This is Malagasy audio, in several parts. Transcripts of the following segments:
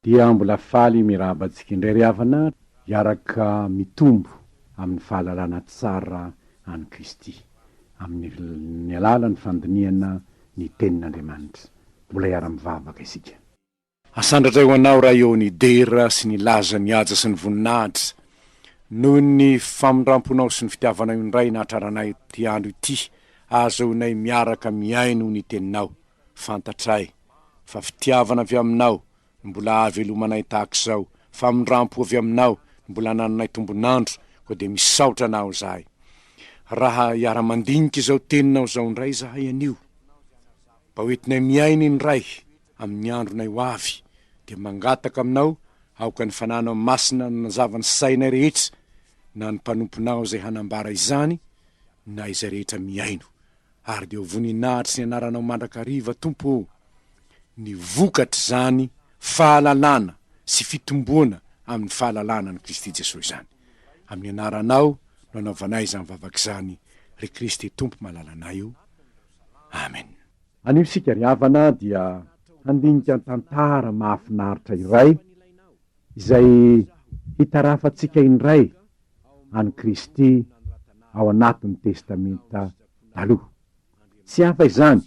Dia mbola faly miarahaba antsika indray ry havana hiaraka mitombo amin'ny fahalalana tsara an'i Kristy amin'ny alalan'ny fandinihana ny Tenin'Andriamanitra. Mbola hiara-mivavaka isika. Asandratra eo Anao Ray ô ny dera sy ny laza ny haja sy ny voninahitra noho ny famindramponao sy ny fitiavanao indray nahatraranay ity andro ity ahazoanay miaraka mihaino ny Teninao. Fantatray fa fitiavana avy Aminao no mbola ahavelomanay tahaka izao, famindrampo avy Aminao no mbola anananay tombon'andro, koa dia misaotra Anao izahay. Raha hiara-mandinika izao Teninao izao indray izahay anio, mba ho entinay miaina indray amin'ny andronay ho avy, dia mangataka Aminao aoka ny Fananao Masina nanazava ny sainay rehetra, na ny mpanomponao izay hanambara izany, na izay rehetra mihaino. Ary dia ho voninahitry ny anaranao mandrakariva, Tompo ô, ny vokatr'izany fahalalana sy fitomboana amin'ny fahalalana an'i Kristy Jesoa izany. Amin'ny anaranao no anaovanay izany vavaka izany, ry Kristy Tompo malalanay o. Amen. Anio isika ry havana dia handinika tantara mahafinaritra iray izay hitarafantsika indray an'i Kristy ao anatin'ny Testamenta Taloha. Tsy hafa izany,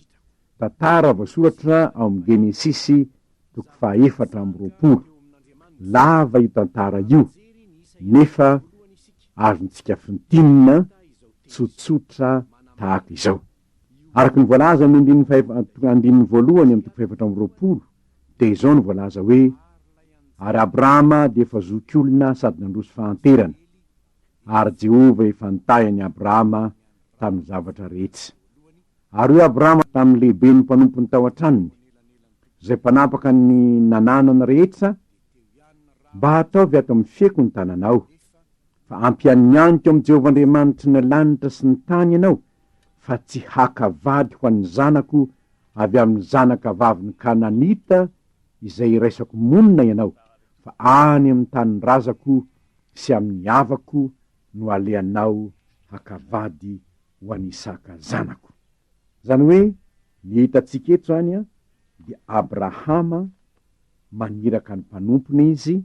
tantara voasoratra ao amin'ny Genesisy toko faha 24. Lava io tantara io, nefa azontsika fintinina tsotsotra tahaka izao. Araka ny voalaza amin'ny andininy fahefa, andininy voalohany amin'ny toko fahefatra amby 20, dia izao no voalaza hoe, Ary Abrahama dia efa zokiolona sady nandroso fahanterana, ary Jehovah efa nitahy an'i Abrahama tamin'ny zavatra rehetra. Ary hoy Abrahama tamin'ny lehiben'ny mpanompony tao an-tranony, izay mpanapaka ny nananany rehetra, Mba ataovy ato amin'ny feko ny tananao, fa ampianianiko amin'i Jehovah Andriamanitry ny lanitra sy ny tany ianao, fa tsy haka vady ho an'ny zanako avy amin'ny zanaka vavin'ny Kananita izay iraisako monina ianao, fa any amin'ny tanin-drazako sy amin'ny havako no alehanao haka vady ho an'i Isaka zanako. Izany hoe, ny hitantsika eto izany dia Abrahama maniraka ny mpanompony izy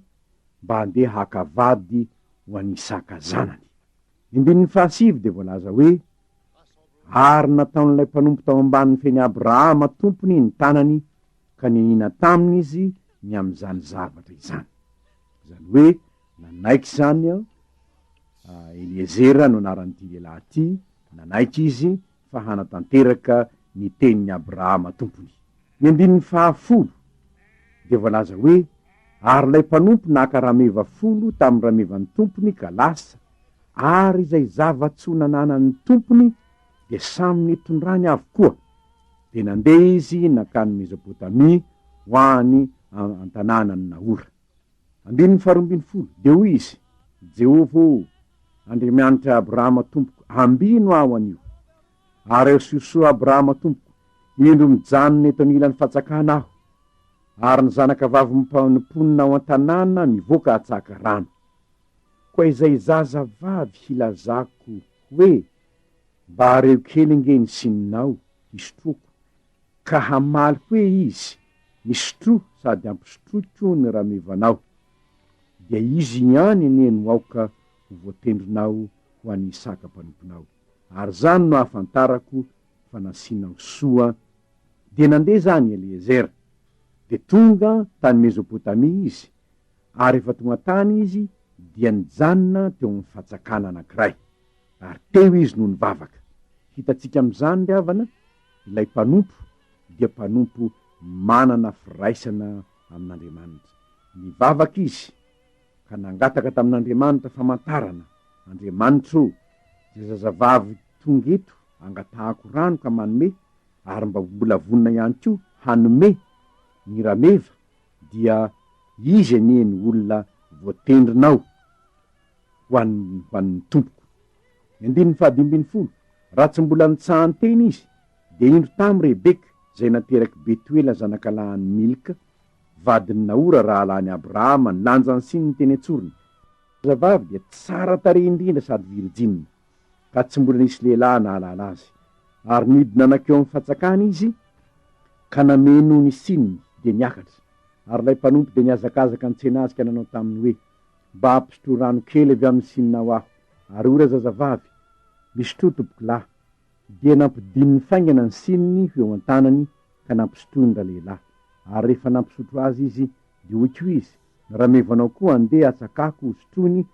mba handeha haka vady ho an'i Isaka zanany. Ny andininy fahasivy dia voalaza hoe, Ary nataon'ilay mpanompo tao ambanin'ny fen'i Abrahama tompony ny tanany ka nianiana taminy izy ny amin'izany zavatra izany. Izany hoe nanaiky izany Eliezera no anaran'ity lehilahy ity, nanaiky izy fa hanatanteraka ny tenin'i Abrahama tompony. Ny andininy fahafolo dia voalaza hoe, Ary ilay mpanompo naka rameva folo tamin'ny ramevan'ny tompony ka lasa, ary izay zava-tsoa nananan'ny tompony dia samy nitondrany avokoa. Dia nandeha izy nankany Mezopotamia ho any an-tanànan'i Nahora. Andininy faharoa ambin'ny folo, Dia hoy izy, Jehovah ô, Andriamanitr'i Abrahama tompoko, ambino aho anio, ary asio soa Abrahama tompoko, indro mijanona eto anilan'ny fantsakana aho, ary ny zanakavavin'ny mponina ao an-tanàna mivoaka hatsaka rano. Koa izay zazavavy hilazako hoe, Mba areo kely ange ny sininao hisotroako, ka hamaly hoe izy, Misotroa sady ampisotroiko ny ramevanao, dia izy ihany anie no aoka ho voatendrinao ho an'i Isaka mpanomponao, ary izany no ahafantarako fa nasianao soa. Dia nandeha izany Eliezera, dia tonga tany Mezopotamia izy, ary rehefa tonga tany izy dia nijanona teo amin'ny fatsakana anankiray. Ary teo izy no nivavaka. Hitantsika amin'izany ry havana, ilay mpanompo dia mpanompo manana firaisana amin'Andriamanitra. Nivavaka izy ka nangataka tamin'Andriamanitra famantarana, Andriamanitra o, izay zazavavy tonga eto angatahako rano ka manome, ary mba mbola vonona ihany koa hanome ny rameva, dia izy anie no olona voatendrinao. ho an'ny ho an'ny tompoko. Ny andininy faha-15, Raha tsy mbola nitsahan-teny izy, dia indro tamy Rebeka, izay naterak'i Betoela zanakalahin'i Milka, vadin'i Nahora rahalahin'i Abrahama, nilanja ny sininy teny an-tsorony. Zazavavy dia tsara tarehy indrindra sady virjina, ka tsy mbola nisy lehilahy nahalala azy. Ary nidina nankeo amin'ny fantsakana izy, ka nameno ny sininy, dia niakatra. Ary ilay mpanompo dia nihazakazaka nitsena azy ka nanao taminy hoe, Mba ampisotroy rano kely avy amin'ny sininao aho. Ary hoy razazavavy, Misotroa, tompokolahy. Dia nampidininy faingana ny sininy ho eo an-tanany ka nampisotroiny ralehilahy. Ary rehefa nampisotro azy izy, dia hoy koa izy, Ny ramevanao koa andeha hatsakako hosotroiny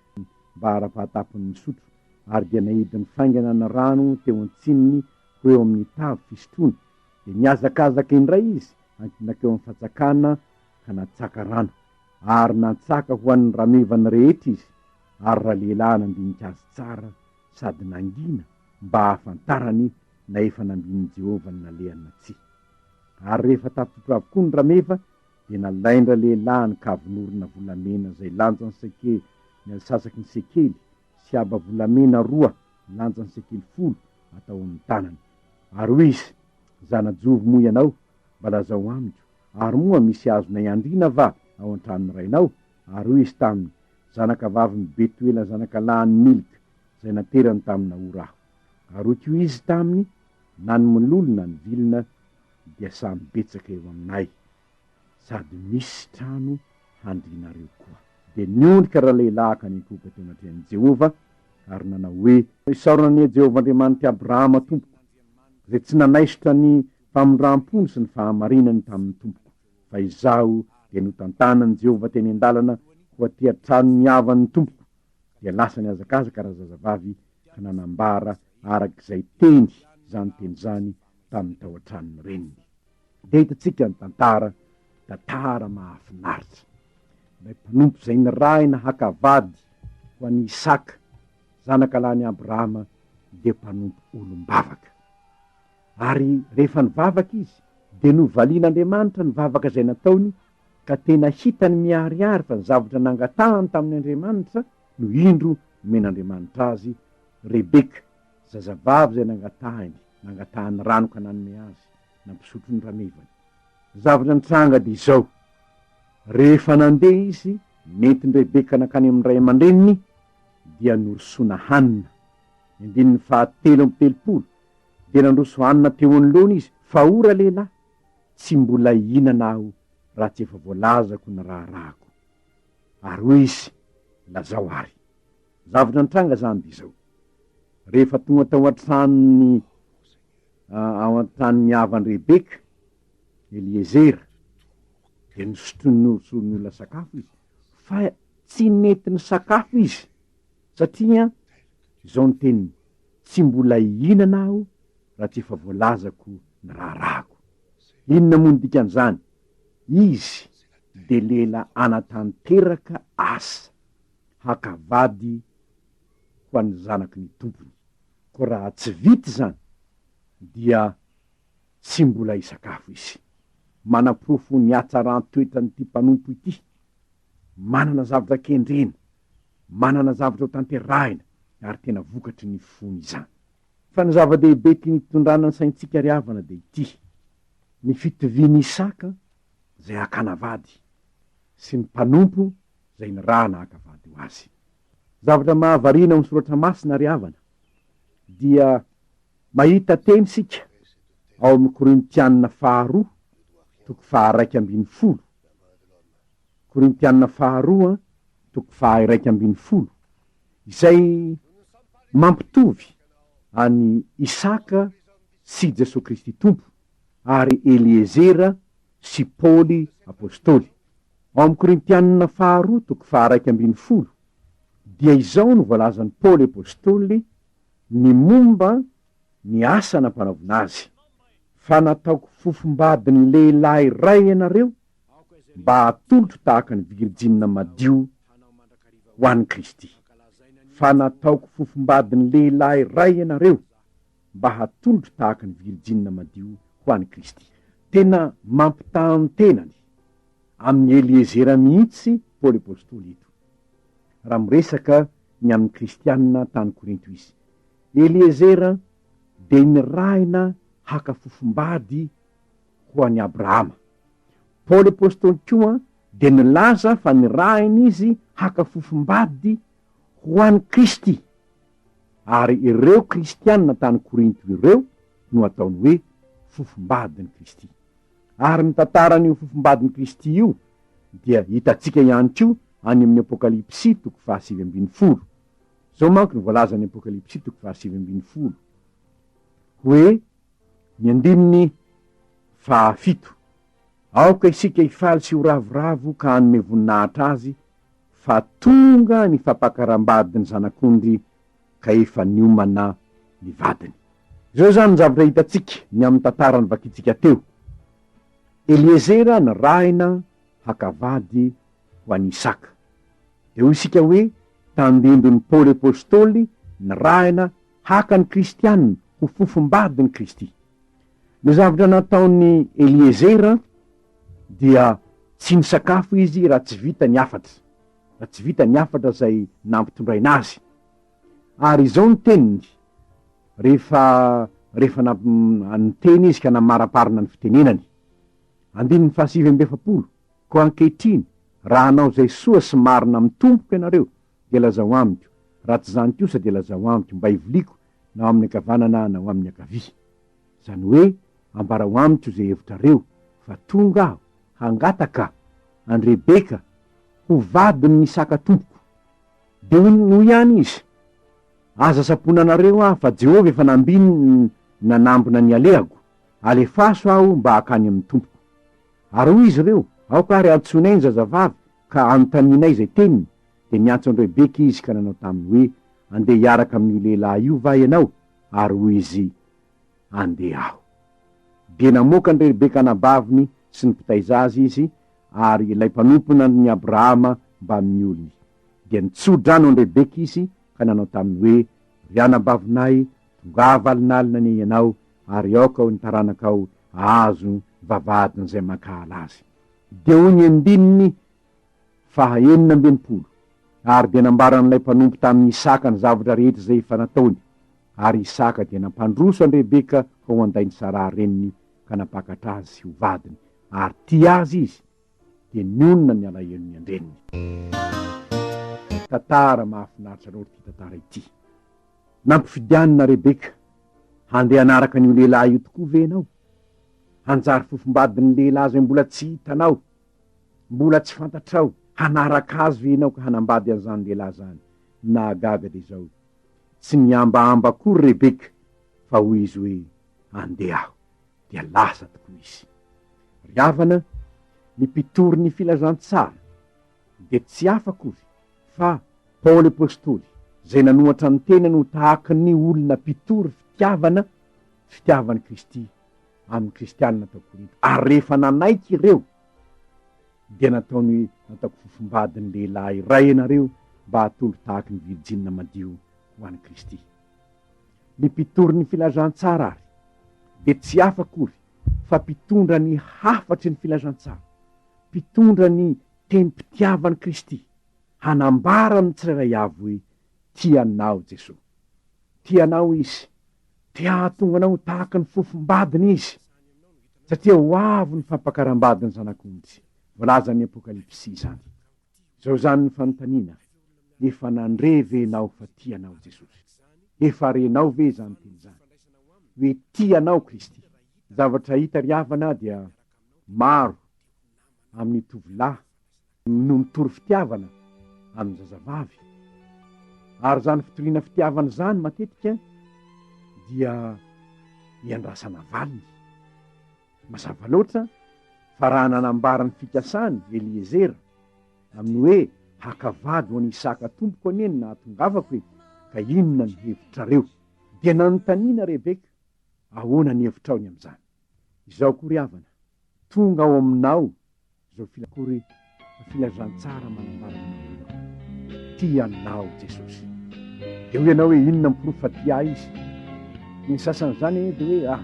mba hara-pahatapony misotro. Ary dia naidiny faingana ny rano teo an-tsininy ho eo amin'ny tavy fisotroana. Dia nihazakazaka indray izy nankeo amin'ny fatsakana ka natsaka rano. Ary nantsaka ho an'ny ramevany rehetra izy, ary ralehilahy nandinika azy tsara sady nangina mba hahafantarany na efa nambinin'i Jehovah ny nalehany na tsia. Ary rehefa tafitotro avokoa ny rameva, dia nalain-dralehilahy ny kavin'orona volamena izay lanjan'ny seke ny antsasaky ny sekely, sy haba volamena roa lanjan'ny sekely folo atao amin'ny tanany. Ary hoy izy, Zana-jovy moa ianao? Mba lazao amiko, ary moa misy azonay andriana va ao an-tranon'ny rainao? Ary hoy izy taminy, Zanakavavin'i Betoela zanakalahin'i Milka, izay naterany tamin'i Nahora aho. Ary hoy koa izy taminy, Na ny mololo na ny vilona dia samy betsaka eo aminay, sady misy trano handrianareo koa. Dia niondrika ralehilahy ka niankohoka teo anatrehan'i Jehovah, ary nanao hoe. Isaorana anie Jehovah Andriamanitr'i Abrahama tompoko, izay tsy nanaisotra ny famindram-pony sy ny fahamarinany tamin'ny tompoko, fa izaho dia notantanan'i Jehovah teny an-dalana ho aty an-tranon'ny havan'ny tompoko. Dia lasa nihazakazaka razazavavy ka nanambara araka izay teny izany teny izany tamin'ny tao an-tranon'ny reniny. Dia hitantsika ny tantara, tantara mahafinaritra. Ilay mpanompo izay nirahina haka vady ho an'i Isaka, zanaka lahin'i Abrahama, dia mpanompo olom-bavaka. Ary rehefa nivavaka izy, dia novalian'Andriamanitra ny vavaka izay nataony, ka tena hitany miharihary fa ny zavatra nangatahany tamin' Andriamanitra no indro nomen'Andriamanitra azy, Rebeka, zazavavy izay nangatahiny, nangatahany rano ka nanome azy, nampisotro ny ramevany. Ny zavatra nitranga dia izao, rehefa nandeha izy, nentin-dRebeka nankany amin'ny ray aman-dreniny, dia norosoana hanina. Ny andininy fahatelo amby telopolo, dia nandroso hanina teo anoloany izy, fa o ralehilahy, tsy mbola hihinana aho raha tsy efa voalazako ny raharahako. Ary hoy izy, Lazao àry. Ny zavatra nitranga izany dia izao, rehefa tonga tao an-tranon'ny ao an-tranon'ny havan'i Rebeka, Eliezera, dia nosotroin'ny olona sakafo izy, fa tsy nety nisakafo izy, satria izao ny teniny, Tsy mbola hihinana aho raha tsy efa voalazako ny raharahako. Inona moa ny dikan'izany? Izy dia lela hanatanteraka asa haka vady ho an'ny zanaky ny tompony. Koa raha tsy vita izany dia tsy mbola hisakafo izy. Manaporofo ny hatsaran-toetran'ity mpanompo ity, manana zavatra kendrena, manana zavatra ho tanterahina ary tena vokatry ny fony izany. Fa ny zava-dehibe tiany hitondrana ny saintsika ry havana dia ity, ny fitovian'i Isaka izay hakana vady sy ny mpanompo izay nirahana haka vady ho azy. Zavatra mahavariana ao amin'ny soratra masina ry havana dia mahita teny isika ao amin'ny Korintiana faharoa toko faha-11. Korintiana faharoa toko faha-11 izay mampitovy an'i Isaka sy Jesoa Kristy Tompo ary Eliezera sy Paoly Apostoly. Ao amin'ny Korintiana faharoa toko faha-11 dia izao no voalazan'i Paoly Apostoly ny momba ny asa nampanaovina azy, Fa nataoko fofombadin'ny lehilahy iray ianareo mba hatolotro tahaka ny virijinina madio ho an'i Kristy. Fa nataoko fofombadin'ny lehilahy iray ianareo mba hatolotro tahaka ny virijinina madio ho an'i Kristy. Tena mampitaha ny tenany amin'i Eliezera mihitsy Paoly Apostoly eto, raha miresaka ny amin'ny Kristianina tany Korinto izy. Eliezera dia nirahina haka fofombady ho an'i Abrahama. Paoly Apostoly koa dia nilaza fa nirahina izy haka fofombady ho an'i Kristy, ary ireo kristiana tany Korinto ireo no ataony hoe fofombadin'i Kristy. Ary ny tantaran'io fofombadin'i Kristy io dia hitantsika ihany koa any amin'ny Apokalypsy toko fahasivy ambin'ny folo. Izao manko no voalazan'ny Apokalypsy toko fahasivy ambin'ny folo hoe ny andininy fahafito, Aoka isika hifaly sy ho ravoravo ka hanome voninahitra Azy, fa tonga ny fampakaram-badin'ny Zanak'ondry ka efa niomana ny vadiny. Izao izany ny zavatra hitantsika ny amin'ny tantara novakintsika teo. Eliezera nirahina haka vady ho an'i Isaka. Dia hoy isika hoe tandindon'i Paoly Apostoly nirahina haka ny kristiana ho fofombadin'i Kristy. Ny zavatra nataon'i Eliezera dia tsy nisakafo izy raha tsy vita ny hafatra, raha tsy vita ny hafatra izay nampitondraina azy. Ary izao ny teniny, rehefa rehefa niteny izy ka namaraparina ny fitenenany. Andininy fahasivy amby efapolo, Koa ankehitriny, raha hanao izay soa sy marina amin'ny Tompoko ianareo, dia lazao amiko, raha tsy izany kosa dia lazao amiko, mba hiviliako na ho amin'ny ankavanana na ho amin'ny ankavia. Izany hoe, ambarao amiko izay hevitrareo, fa tonga aho hangataka an-dRebeka ho vadin'i Isaka tompoko. Dia hoy ihany izy, Aza samponanareo aho, fa Jehovah efa nambiny nanambina ny alehako, alefaso aho mba hakany amin'ny tompoko. Ary hoy izy ireo, Aoka àry hantsoinay ny zazavavy, ka hanontanianay izay teniny. Dia niantso an-dRebeka izy ka nanao taminy hoe, Andeha hiaraka amin'io lehilahy io va ianao? Ary hoy izy, Andeha aho. Dia namoaka an-dRebeka anabaviny sy ny mpitaiza azy izy, ary ilay mpanomponan'i Abrahama mbamin'ny olony. Dia nitso-drano an-dRebeka izy ka nanao taminy hoe, Ry anabavinay, tongava alinalina anie ianao, ary aoka ho ny taranakao hahazo ny vavahadin'izay mankahala azy. Dia hoy ny andininy faha 66, Ary dia nambaran'ilay mpanompo tamin'i Isaka ny zavatra rehetra izay efa nataony, ary Isaka dia nampandroso an-dRebeka ho ao an-dain'i Saraha reniny ka nampakatra azy ho vadiny, ary tia azy izy, dia nionona ny alahelony an-dreniny. Tantara mahafinaritra loatra ity tantara ity. Nampifidianina Rebeka handeha hanaraka an'io lehilahy io tokoa ve ianao? Hanjary fofombadin'ny lehilahy izay mbola tsy hitanao, mbola tsy fantatrao, hanaraka azy ve ianao ka hanambady an'izany lehilahy izany? Ny nahagaga dia izao, tsy nihambahamba akory Rebeka fa hoy izy hoe, Andeha aho. Dia lasa tokoa izy. Ry havana, ny mpitory ny filazantsara dia tsy hafa akory fa Paoly Apostoly, izay nanohatra ny tenany ho tahaka ny olona mpitory fitiavana, fitiavan'i Kristy amin'ny kristianina tao Korinto. Ary rehefa nanaiky ireo, dia nataony hoe, Nataoko fofombadin'ny lehilahy iray ianareo mba hatolo tahaky ny virjinina madio ho an'i Kristy. Ny mpitory ny filazantsara ary dia tsy hafa akory fa mpitondra ny hafatry ny filazantsara, mpitondra ny tenim-pitiavan'i Kristy, hanambara amin'ny tsirairay avy hoe, Tia anao Jesoa. Tia anao Izy. Te hahatonga anao ho tahaka ny fofombadiny Izy, satria ho avy ny fampakaram-badin'ny Zanak'ondry. Voalazan'ny Apokalypsy izany. Izao izany ny fanontaniana, Efa nandre ve ianao fa tia anao Jesosy? Efa renao ve izany teny izany? Hoe tia anao Kristy? Ny zavatra hita ry havana dia maro amin'ny tovolahy no mitory fitiavana amin'ny zazavavy. Ary izany fitoriana fitiavana izany matetika dia iandrasana valiny. Mazava loatra fa raha nanambara ny fikasany Eliezera amin'ny hoe haka vady ho an'i Isaka tompoko anie no nahatongavako e, ka inona no hevitrareo? Dia nanontaniana Rebeka, ahoana ny hevitrao ny amin'izany? Izao koa ry havana, tonga ao aminao izao fila akory fa filazantsara manambara aminao hoe tia anao Jesosy. Dia hoy ianao hoe inona ny porofo fa tia ahy Izy? Ny sasany izany anie dia hoe ah,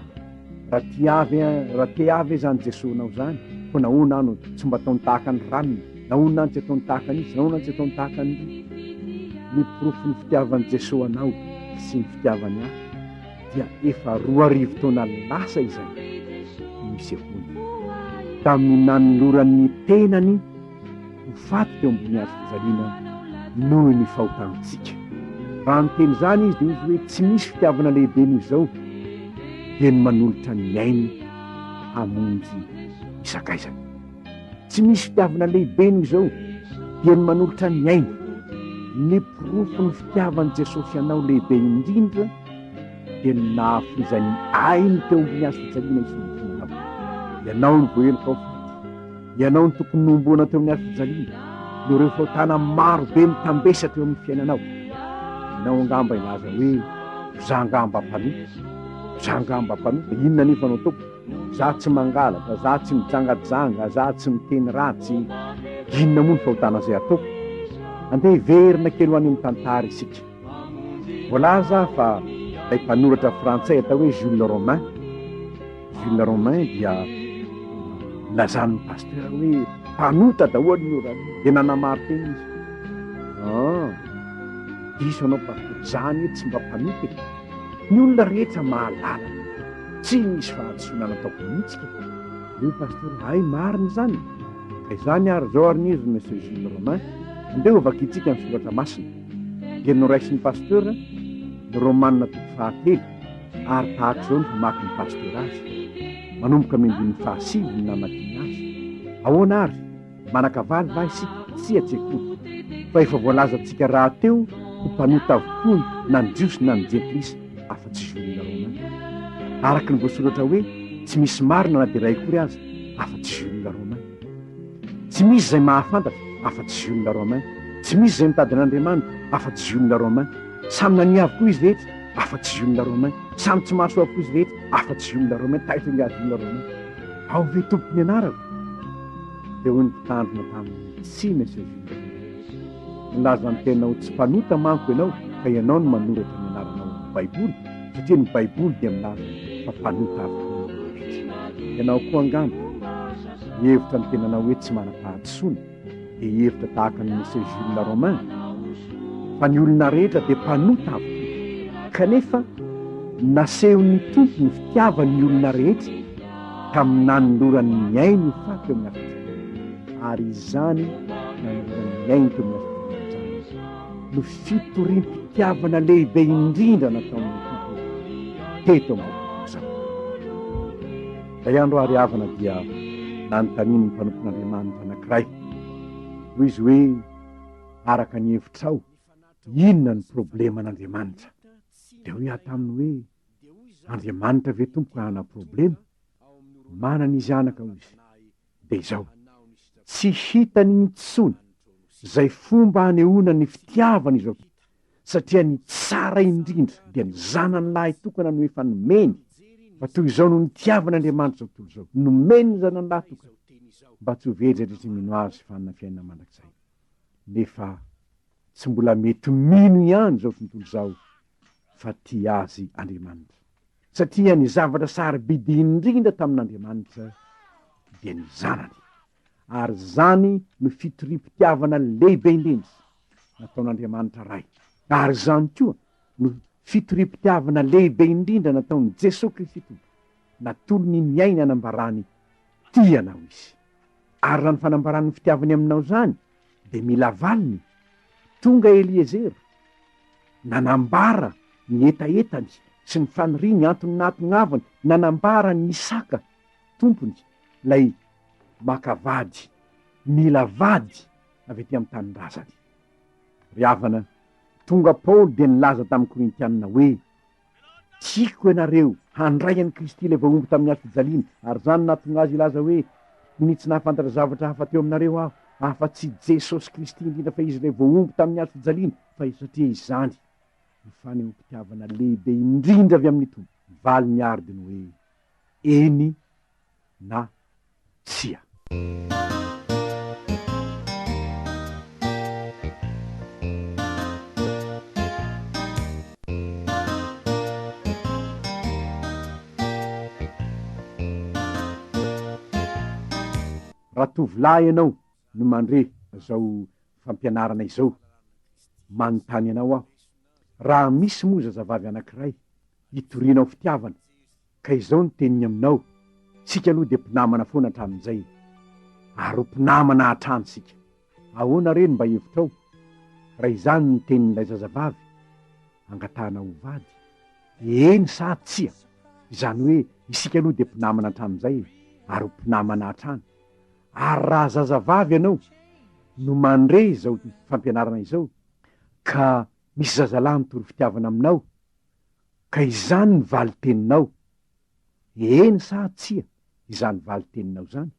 raha tia ahy ve, raha te ahy ve izany Jesosy-nao izany, koa nahoana aho no tsy mba ataony tahaka ny ranona, nahoana aho no tsy ataony tahaka an'izy, nahoana aho no tsy ataony tahaka an'iry? Ny porofon'ny fitiavan'i Jesosy anao sy ny fitiavany ahy dia efa 2000 taona lasa izay no nisehoany, tamin'ny nanolorany ny tenany ho faty teo ambony hazo fijaliana noho ny fahotantsika. Raha niteny izany izy dia hoy izy hoe tsy misy fitiavana lehibe noho izao dia ny manolotra ny ainy hamonjy ny sakaizany. Tsy misy fitiavana lehibe noho izao, dia ny manolotra ny aina. Ny porofon'ny fitiavan'i Jesosy anao lehibe indrindra dia ny nahafoizany ainy teo ambony hazo fijaliana hisolokiana anao. Ianao no voaheloka ho faty. Ianao no tokony nohomboana teo amin'ny hazo fijaliana noho ireo fahotana maro be mitambesatra eo amin'ny fiainanao. Ianao angamba hilaza hoe, Za angamba mpanota. Za angamba mpanota. Inona anefa no ataoko? Za tsy mangalatra, za tsy mijangajanga, za tsy miteny ratsy. Inona moa ny fahotana izay ataoko? Andeha hiverina kely ho any amin'ny tantara isika. Voalaza fa ilay mpanoratra frantsay atao hoe Jules Romain, Jules Romain dia nilazan'ny pasteur hoe mpanota daholo ny orana, dia nanamari-tena izy. Ah, diso anao pasteur, za anie tsy mba mpanota e. Ny olona rehetra mahalala, tsy misy fahadisoana nataoko mihitsy ka. Io pasteur, hay marina izany. Ka izany ary izao ary ny izy monsieur Jules Romain, andeha ho vakintsika ny soratra masina. Dia noraisin'ny pasteur ny Romana toko fahatelo. Ary tahaka izao ny famakin'ny pasitera azy, manomboka amin'ny andininy fahasivy no namakiany azy, Ahoana àry? Manan-kavaly va isika? Tsia, tsy akory. Fa efa voalazantsika rahateo ho mpanota avokoa na ny Jiosy na ny Jentilisa, afa-tsy Jules Romain. Araka ny voasoratra hoe, Tsy misy marina na dia iray akory aza, afa-tsy Jules Romain. Tsy misy izay mahafantatra, afa-tsy Jules Romain. Tsy misy izay mitady an'Andriamanitra, afa-tsy Jules Romain. Samy nania avokoa izy rehetra, afa-tsy Jules Romain. Samy tsy mahasoa avokoa izy rehetra, afa-tsy Jules Romain. Taitra ingahy Jules Romain. Ao ve tompoko ny anarako? Dia hoy ny mpitandrina taminy, Tsia, Monsieur Jules Romain. Milaza ny tena ho tsy mpanota manko ianao, ka ianao no manoratra ny anaranao ao amin'ny Baiboly, satria ny Baiboly dia milaza fa mpanota avokoa ny olona rehetra. Ianao koa angamba, mihevitra ny tenanao hoe tsy manam-pahadisoana. dia hihevitra tahaka an'i Monsieur Jules Romain fa ny olona rehetra dia mpanota avokoa. Kanefa nasehon'ny Tompo ny fitiavany ny olona rehetra tamin'ny nanolorany ny ainy ho faty eo amin'ny hazofijaliana. Ary izany nanolorany ny ainy teo amin'ny hazofijaliana izany no fitoriam-pitiavana lehibe indrindra nataon'ny Tompo teto amin'izao tontolo izao. Indray andro ary havana dia nanontanian'ny mpanompon'Andriamanitra anankiray. Hoy izy hoe, Araka ny hevitrao, inona no probleman'Andriamanitra? Dia hoy aho taminy hoe, Andriamanitra ve tompoko hanana problema? Manana izy anaka, hoy izy. Dia izao, tsy hitany intsony izay fomba hanehoana ny fitiavany izao satria ny tsara indrindra dia ny Zanany lahy tokana no efa nomeny, fa toy izao no nitiavan' Andriamanitra izao tontolo izao, nomeny ny Zanany lahy tokana, mba tsy ho very izay rehetra mino Azy fa hanana fiainana mandrakizay. Nefa tsy mbola mety mino ihany izao tontolo izao fa tia azy Andriamanitra, satria ny zavatra sarobidy indrindra tamin'Andriamanitra dia ny Zanany. Ary izany no fitoriam-pitiavana lehibe indrindra nataon'Andriamanitra Ray. Ary izany koa no fitoriam-pitiavana lehibe indrindra nataon'i Jesoa Kristy Tompo, natolony ny ainy hanambarany tia anao Izy. Ary raha ny fanambarany ny fitiavany aminao izany dia mila valiny, tonga Eliezera, nanambara ny hetahetany sy ny faniriany, antony nahatongavany, nanambara an'i Isaka tompony, ilay maka vady, mila vady avy aty amin'ny tanindrazany. Ry havana, tonga Paoly dia nilaza tamin'ny Korintianina hoe, Tiako ianareo handray an'i Kristy ilay voahombo tamin'ny hazo fijaliana, ary izany no nahatonga azy hilaza hoe, Ny tsy nahafantatra zavatra hafa teo aminareo aho, afa-tsy Jesosy Kristy, indrindra fa Izy ilay voahombo tamin'ny hazo fijaliana, fa satria izany no fanehoam-pitiavana lehibe indrindra avy amin'ny Tompo. Ny valiny àry dia ny hoe, Eny na tsia. Raha tovolahy ianao no mandre izao fampianarana izao, manontany anao aho, raha misy moa zazavavy anankiray hitorianao fitiavana, Ka izao ny teniny aminao, isika aloha dia mpinamana foana hatramin'izay e! Ary ho mpinamana hatrany isika. Ahoana re ny mba hevitrao raha izany no tenin'ilay zazavavy angatahana ho vady? Eny sa tsia? Izany hoe isika aloha dia mpinamana hatramin'izay e! Ary ho mpinamana hatrany. Ary raha zazavavy ianao no mandre izao fampianarana izao, ka misy zazalahy mitory fitiavana aminao, ka izany ny valin-teninao, eny sa tsia izany valin-teninao izany?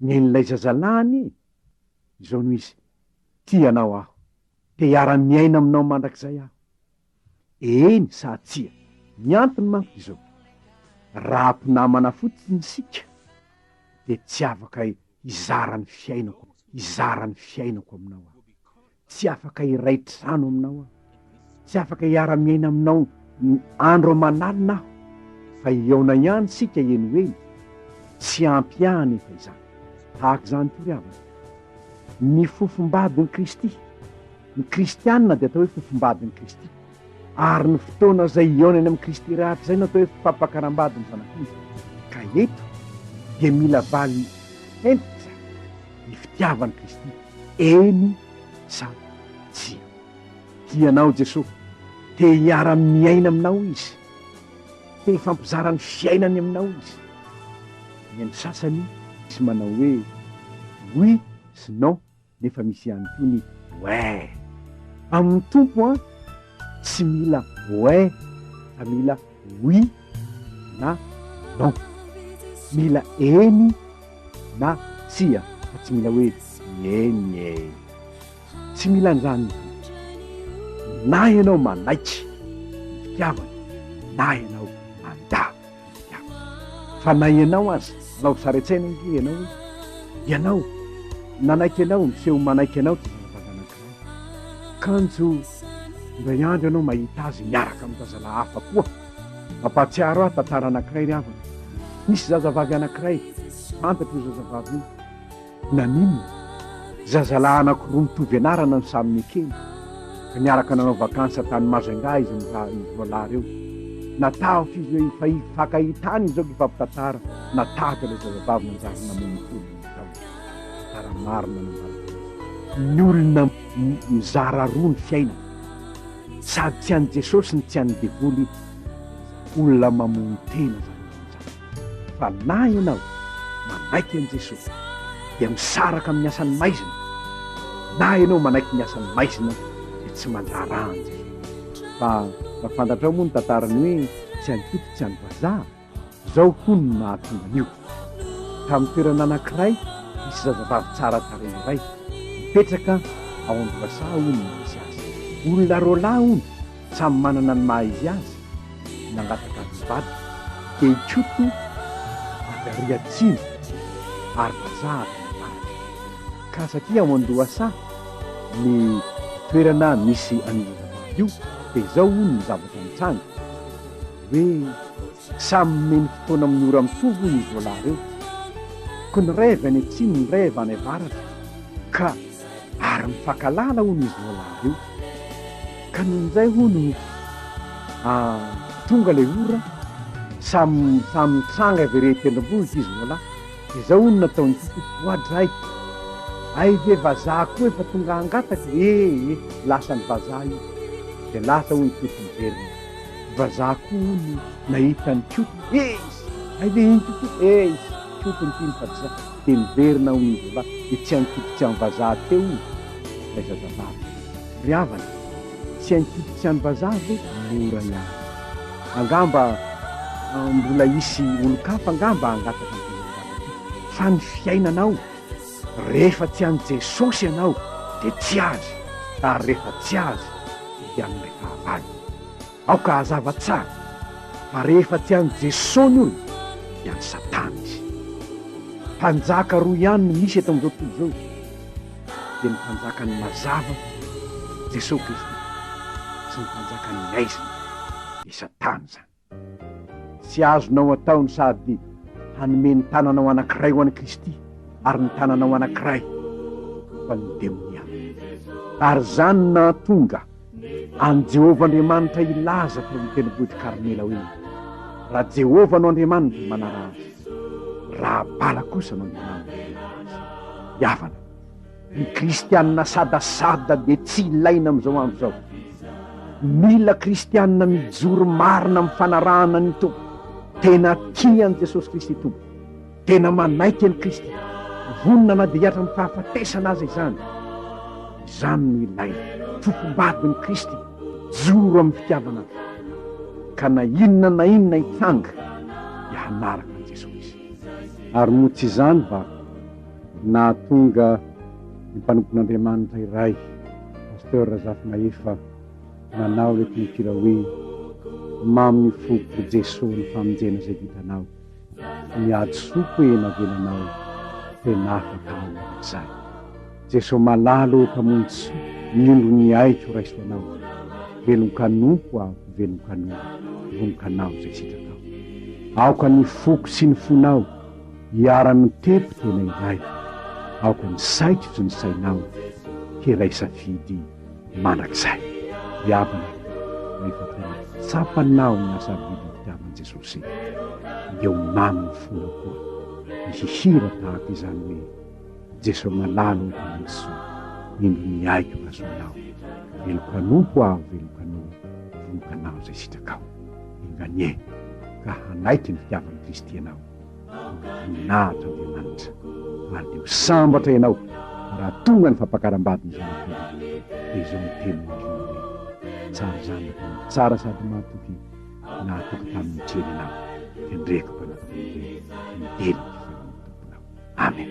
Ny an'ilay zazalahy anie izao no izy, tia anao aho, te hiara-miaina aminao mandrakizay aho. Eny sa tsia? Ny antony manko izao, raha mpinamana fotsiny isika dia tsy afaka hizara ny fiainako, hizara ny fiainako aminao aho. Tsy afaka hiray trano aminao aho. Tsy afaka hiara-miaina aminao andro aman'alina aho. Fa hihaona ihany isika eny ho eny. Tsy ampy ahy anefa izany. Tahaka izany koa ry havana, ny fofombadin'i Kristy. Ny kristiana dia atao hoe fofombadin'i Kristy. Ary ny fotoana izay hihaonany amin'i Kristy rahatrizay no atao hoe fampakaram-bady ny Zanak'ondry. Ka eto dia mila valiny hentitra ny fitiavan'i Kristy, eny sa tsia. Tia anao Jesoa, te hiara-miaina aminao Izy, te hifampizara ny fiainany aminao Izy. Ny an'ny sasany misy manao hoe oui sy non. Nefa misy ihany koa ny ouais. Amin'ny Tompo an, tsy mila ouais fa mila oui na non. Mila eny na tsia fa tsy mila hoe eny e. Tsy mila an'izany ny Tompo. Na ianao manaiky ny fitiavany na ianao mandà. Fa na ianao aza, alao sary an-tsaina ange ianao hoe ianao nanaiky anao, miseho manaiky anao ity zazavavy anankiray. Kanjo indray andro ianao mahita azy miaraka amin'ny zazalahy hafa koa. Mampahatsiaro ahy tantara anankiray ry havana. Nisy zazavavy anankiray, fantatro io zazavavy io. Naninona? Zazalahy anankiroa mitovy anarana no samy nekeny, ka niaraka nanao vacances tany Majunga izy miraha izy roalahy ireo. Natahotra izy hoe efa hifankahita any izao hifampitantara, natahotra ilay zazavavy nanjary namono tena ny tahotra. Tantara marina nambarako azy. Ny olona mizara roa ny fiainany, sady tsy an'i Jesosy no tsy an'ny devoly, olona mamono tena izany olona izany. Fa na ianao manaiky an'i Jesosy dia misaraka amin'ny asan'ny maizina, na ianao manaiky ny asan'ny maizina dia tsy mandraharaha an'i Jesosy. Fa raha fantatrao moa ny tantaran'ny hoe tsy an'i Koto tsy an'i vazaha, izao hono no nahatonga an'io. Tamin'ny toerana anankiray nisy zazavavy tsara tarehy iray, mipetraka ao an-dohasaha hono no misy azy. Olona roalahy hono Samy manana ny maha izy azy, nangataka azy hivadika, dia i Koto avy ary atsimo ary vazaha avy any avaratra. Ka satria ao an-dohasaha ny toerana misy an'io zazavavy io dia izao hono ny zavatra nitranga, hoe samy nomeny fotoana amin'ny ora mitovy hono izy roalahy ireo, ko ny iray avy any atsimo ny iray avy any avaratra, ka ary mifankahalala hono izy roalahy ireo. Ka nony izay hono tonga ilay ora, samy samy nitranga avy ery an-tendrombohitra izy roalahy, dia izao hono nataon'i Koto, oadray, hay ve vazaha koa efa tonga hangataka e, ee, lasa ny vazaha io, dia lasa hono Koto niverina, vazaha koa hono nahita an'i Koto, eisy, hay ve iny koa Koto, eisy, Koto no tiany fa tsy za, dia niverina hono izy roalahy, dia tsy an'i Koto tsy an'i vazaha teo hono ilay zazavavy. Ry havana, tsy hain'Koto tsy an'i vazaha ve? Mora ihany. Angamba mbola hisy olon-kafa angamba hangataka an'ity zazavavy ity. Fa ny fiainanao, rehefa tsy an'i Jesosy ianao dia tsy Azy, ary rehefa tsy Azy dia an'ilay fahavalo. Aoka hazava tsara fa rehefa tsy an'i Jesoa ny olona dia an'i Satana izy. Mpanjaka roa ihany no misy eto amin'izao tontolo izao dia ny mpanjakan'ny mazava, Jesoa Kristy, sy ny mpanjakan'ny haizina, i Satana izany. Tsy azonao atao ny sady hanome ny tananao anankiray ho an'i Kristy ary ny tananao anankiray ho an'ny demonia. Ary izany no nahatonga an'i Jehovah Andriamanitra hilaza teo amin'ny tendrombohitr'i Karmela hoe, Raha Jehovah no Andriamanitra, manaraha azy, raha Bala kosa no Andriamanitra, manaraha azy. Ry havana, ny kristianina sadasada dia tsy ilaina amin'izao andro izao. Mila kristianina mijoro marina amin'ny fanarahana ny Tompo, tena tia an'i Jesosy Kristy Tompo, tena manaiky an'i Kristy. Vonona na dia hihatra amin'ny fahafatesana aza izany. Izany no ilaina. Fofombadin'i Kristy, joro amin'ny fitiavana ka na inona na inona hitranga dia hanaraka an'i Jesoa izy. Ary moa tsy izany va nahatonga ny mpanompon'Andriamanitra iray, Pasteur Razafimahefa, nanao ilay tononkira hoe, Mamy ny foko ry Jesoa ny famonjena izay vitanao. Ny hadisoako e navelanao tena afaka aho mandrakizay. Jeso malala ô Mpamonjy soa Indro ny aiko raiso anao Velon-kanompo aho velon-kanoa Vonon-kanao izay sitrakao Aoka ny foko sy ny fonao Hiara-mitepo tena iray Aoka ny saiko sy ny sainao Hiray safidy mandrakizay. Ry havana, rehefa tena tsapanao ny hasarobidin'ny fitiavan'i Jesosy, dia ho mamy ny fonao koa ny hihira tahaka izany hoe, Jeso malala ô Mpamonjy soa, indro ny aiko hazoanao, velon-kanompo aho velon-kanoa, vonon-kanao izay sitrakao. Enga anie ka hanaiky ny fitiavan'i Kristy ianao. Voninahitra Andriamanitra ary dia ho sambatra ianao raha tonga ny fampakaram-bady ny zanak'ondry dia izao ny teny mandrina hoe tsara zanaka no tsara sady mahatoky nahatoky tamin'ny kely ianao tendreko mpanapaka indray midera ny fifalian'ny tomponao amen.